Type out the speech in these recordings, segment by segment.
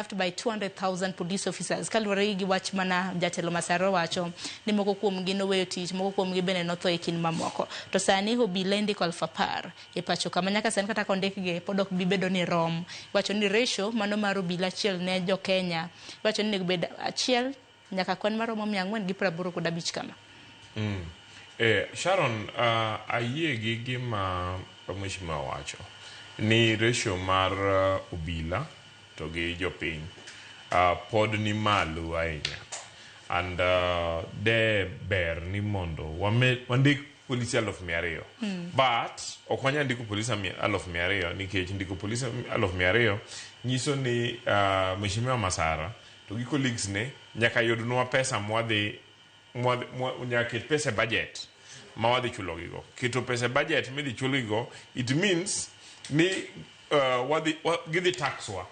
By 200,000 police officers kaluwore gi wach mana jatelo Masara owacho ni moko kuomgi noweyo tich, moko kuomgi bende notho e kind mamoko. To sani obila indiko 10,000 e pacho kama nyaka sani kata kondikgi pod ok bi bedo ni rom. Iwacho ni ratio mano mar obila achiel ne jo Kenya iwacho ni onego bed achiel nyaka kwan maromo 485 kama. Sharon, ayie gi gima mheshimiwa wacho ni ratio mar obila to gi jopiny pod ni malo ahinya and de ber ni mondo wandik polisi 200,000, but ok wanyal ndiko polisi 200,000 nikech ndiko polisi 200,000 nyiso ni mheshimiwa Masara to gi colleagues ne nyaka yudnwa pesa mwadhi nyaka ket pesa e budget ma wadhi chulogigo. Keto pesa e budget midhi chulgigo, it means ni gidhi tax wa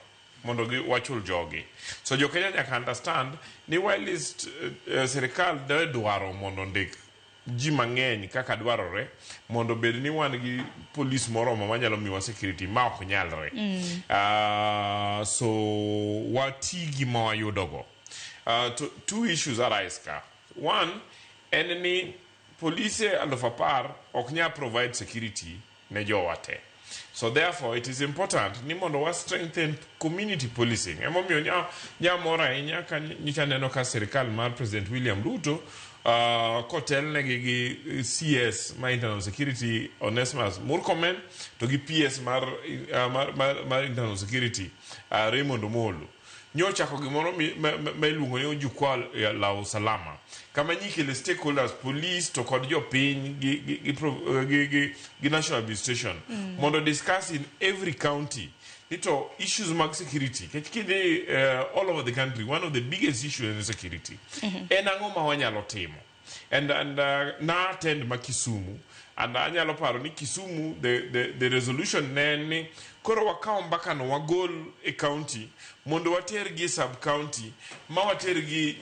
mondo wachul jogi. So jo Kenya nyaka understand ni whilst sirikal ne dwaro mondo ndik ji mang'eny kaka dwarore mondo bed ni wan gi polis moromo manyalo miwa security, ma ok nyalre. So wati gi ma wayudogo. To two issues arise ka. One en ni polise 10,000 ok nyal provide security ne jowa te. So therefore it is important ni mondo wa strengthen community policing. Emomiyo nya mor ahinya ka nyocha neno ka sirikal mar President William Ruto kotelnegi gi CS ma Internal Security Onesmus Murkomen to gi PS mar Internal Security Raymond Omolo nyochako gimoro ma iluongo ni Jukwaa la Usalama, kama nyikele stakeholders, police to kod jopiny gi national administration mondo discuss in every county ni to issues mag security, nikech kidhi all over the country, one of the biggest issues en security. En ang'o ma wanyalo timo? And na attend ma Kisumu and anyalo paro ni Kisumu the resolution ne en ni koro wakawo mbaka no wagol e county mondo water gi sub county ma water gi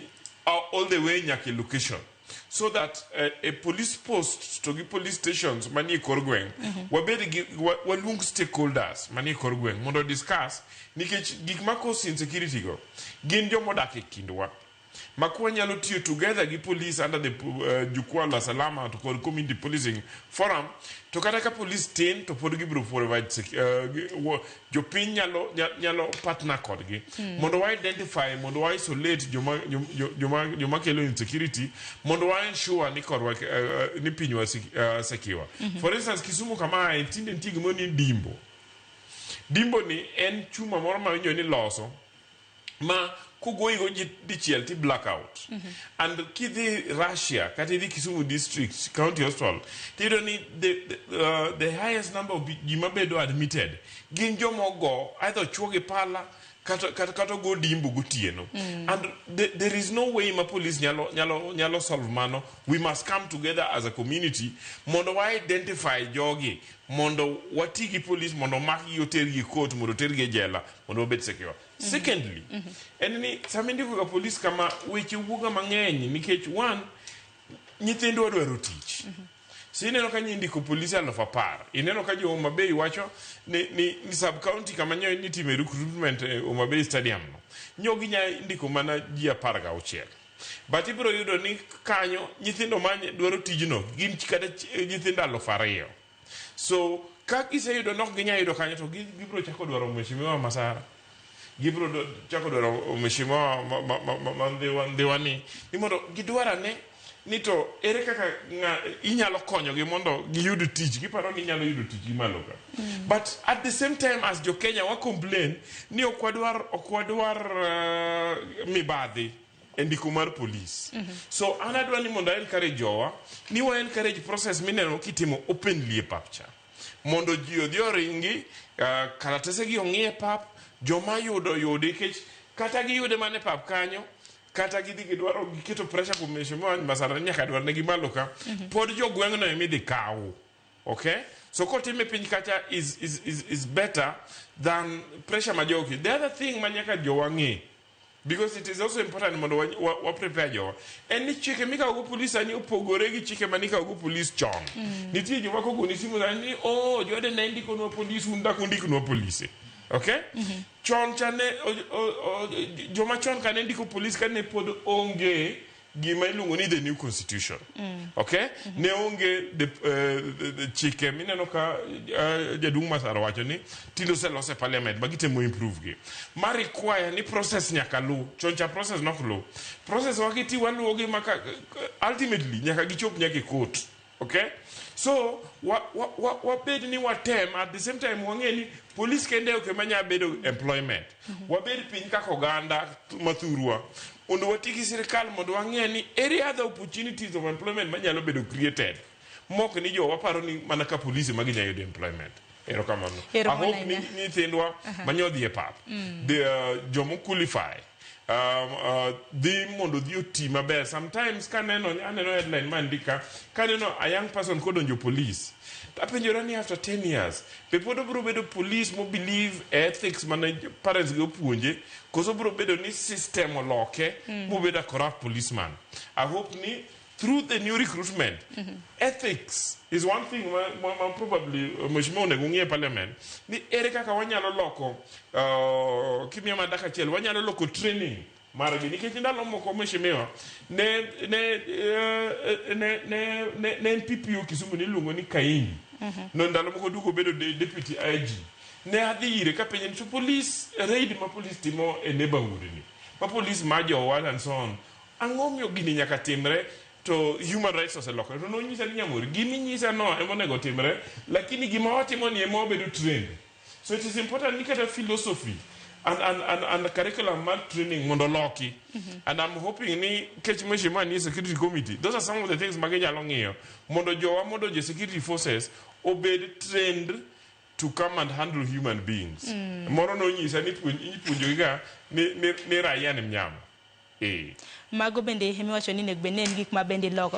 all the way nyaka e location, so that a police post to gi police stations manie kor gweng' wabed gi waluong stakeholders manie kor gweng' mondo discuss, nikech gik ma cause insecurity go gin jomodak e kindwa ma kwanyalo tiyo together gi police under the Jukwaa la Salama to kod community policing forum, to kata ka police tin to pod gibiro provide jopiny nyalo partner kodgi mondo wa identify, mondo wa isolate joma kelo insecurity, mondo wa ensure ni korwa ni pinywa secure. For instance, Kisumu kama tinde nitie gimoro ni dimbo. Dimbo ni en chuma moro ma winjo ni loso ma kogoyigo dichiel ti blackout. And kidhi Russia kata idhi Kisumu District County Hospital, tiyudo ni the highest number of ji mabedo admitted gin joma ogo either ochuo gi pala kata ogo dimbo gotieno. And there is no way ma police nyalo solve mano. We must come together as a community mondo wa identify jogi, mondo wati gi police mondo omakgi, otergi e court, mondo otergi e jela, mondo wabed secure. Secondly, en ni sama indiko ga police kama, weche wuoga mang'eny nikech one, nyithindwa dwaro tich. So ineno ka nyindiko polise 10,000, ineno ka jo Homa Bay wacho ni sub county kama nyo nitime recruitment e Homa Bay Stadium no nyo ginya ndiko mana ji 16, but ibiro yudo ni kanyo nyithindo ma dwaro tijno gin kata nyithindo 2,000. So ka giseyudo nok ginya yudo kanyo, to gibiro chako dwaro mheshimiwa Masara, gibiro chako dwaro mheshimiwa ma Ndhiwa ni mondo gidwar ane ni to ere kaka inyalo konyogi mondo giyud tich. Giparo ni inyalo yudo tich gi malo ka. But at the same time, as jo Kenya wa complain ni ok wadwar mibadhi e ndiko mar police. So an adwa ni mondo encourage jowa ni wa encourage process mineno kitimo openly e pap cha, mondo ji odhi oringi kalatese gi ong'i e pap, joma yudo yudi, nikech kata giyude mana e pap kanyo, kata gidhi gidwaro giketo pressure kuom mheshimiwa Masara ni nyaka dwar negi malo ka, pod jogweng'no emidhi kaw. Okay, so kotime piny kacha is better than pressure ma jogi. The other thing ma nyaka jowa ng'e, because it is also important mondo wa prepare jowa, en ni chike mikawo go police sani opogore gi chike manikawo go police chon. Nitie joma kogoni simu sani ni, "Oh, jode ne ndikonwa police, un dak undiknwa polise." Okay? Chon cha ne joma chon ka ne ndiko police ka ne pod onge gima iluongo ni the new constitution. Okay? Ne onge the chike mineno ka jaduong' Masara wacho ni tinde oselos e parliament ma gitemo improve gi. Ma require ni process nyaka lu. Chon cha process nok lu. Process wakiti waluwo gi maka ultimately nyaka gichop nyaka e court. Okay? So, wabed ni watem, at the same time wang'e ni police kende ok ema nya bedo employment. Wabed piny kaka oganda mathurwa mondo wati gi sirikal mondo wang'e ni ere other opportunities of employment manyalo bedo created. Mok ni jo waparo ni mana ka police ema ginya yudo employment. Erokamano. I hope ni nyithindwa manyodhi e pap, the jomo qualify dhi mondo dhi oti maber. Sometimes kaneno aneno headline mandika kaneno a young person kodonjo police, tapenjora ni after 10 years be pod obiro bedo police mo believe e ethics mane parents gi opuonje, koso obiro bedo ni system oloke mobedo a corrupt policeman. I hope ni through the new recruitment, ethics is one thing ma probably mheshimiwa onego ng'i e parliament ni ere kaka wanyalo loko kimiya mana dakika achiel, wanyalo loko training margi, nikech ndalo moko, mheshimiwa, ne en PPO Kisumu niluongo ni Kaini. No ndalo moko duogo bedo deputy IG. Ne adhi ire kapenje ni to police raid ma police timo e neighborhood ni ma police ma jowa and so on, ang'o miyo gini nyaka timre to human rights oselokore? To nonyisa ni, "Nyamori, giminyisa no ema onego timre, lakini gima watimo ni ema wabedo trained." So it is important ni kata philosophy and curriculum mar training mondo oloki. And I'm hoping ni kech mheshimiwa ni security committee, those are some of the things ma ginyalo ng'iyo mondo jowa mondo jo security forces obed trained to come and handle human beings. Moro nonyisa ni ipuonjogi ga ni raia ni mnyama. Mago bende emiwacho ni onego bed ni en gik ma bende iloko.